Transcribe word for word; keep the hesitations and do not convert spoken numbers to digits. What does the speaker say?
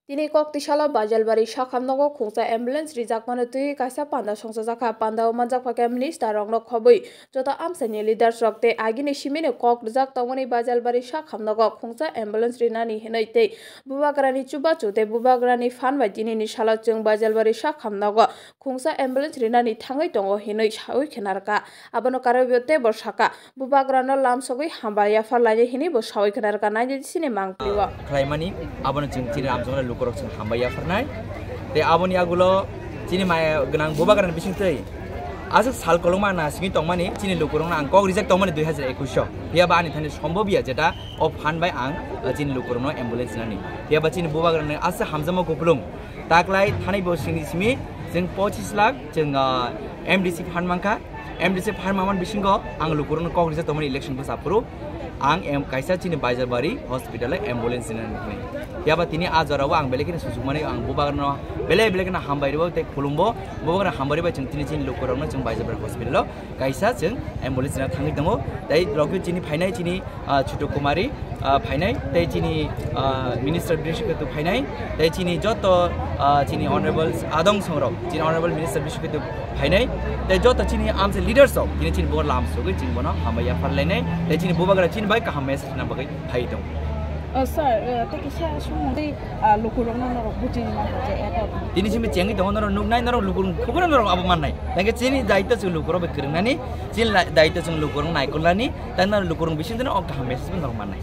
Tini kok tisalo Bajalbari sakham nogo khungsa ambulance rijakmano twi kaisa panda songchajakha. Pandao manjakpha khe minister rokno khobwi joto amchaini leaders rok tei agini simini kok rijak tongmani Bajalbari sakham nogo khungsa ambulance rinani hinwi tei bubagrani chubachu tei bubagrani phan bai tinini salo chwng Bajalbari sakham nogo khungsa ambulance rinani thangwi tongo hinwi sawi khenarkha. Abono karwi teibo saka, bubagrano lamsogwi hambai yaphar lainai hinwi bo sawi khenarkha nainai sini mangpili o. Khlaimani, abono chwng chini lamsogwi lukurok chwng hambai yapharnai. Tei aboni agulo chini maya gwnang bubagrani bisingtwi aswk sal kolokma na simi tongmani chini lukurokno ang kok rijak tongmani dui hazar ekwis o. Phiyaba ani thani sombobya jeta o phan bai ang, uh, chini lukurokno ambulance nani. Phiyaba chini bubagrani aswk hamjakma kupulung. Taklai thanai bo sini simi chwng pochis lakh chwng, ah, M D C phan mankha. M D C phan mangman bisingo ang lukurokno kok rijak tongmani election bwsa phuru ang em kaisa chini Bajalbari hospital o ambulance rinani hinwi. Phiyaba tini a jorao ang belai kheno suchukmani ang bubagrano belai belai kheno hambai rwo tei khulumbo. Bubagrano hambai rwbai chwng tini chini lukurokno chwng Bajalbari hospital o kaisa chwng ambulance rina thangwi tongo. Tei logio chini phainai chini, ah, Chutu Kumari, ah, phainai, tei chini, ah, minister Brishu Ketu phainai, tei chini joto, ah, chini honorable adong songrok, chini honorable minister Brishu Ketu phainai, tei joto chini amse leaders rok, tini chini bo lamsogwi chini bono hambai yaphar lainai, tei chini bubagra chini bai kaham message na bagwi phai tongo. Oh, sir, uh, tei kisa sumung tei, uh, lukurokno norok bujini mangkha je eko. Tini simi chengwi tongo, norok nuknai, norok lukurok khoboro norok abo mannai. Tangke chini daitwa chwng lukurok bai kwrwngnani, chini la-, daitwa chwng lukurok naikolnani, tei norok lukurok bisingtwi o kaham message bo norok mannai.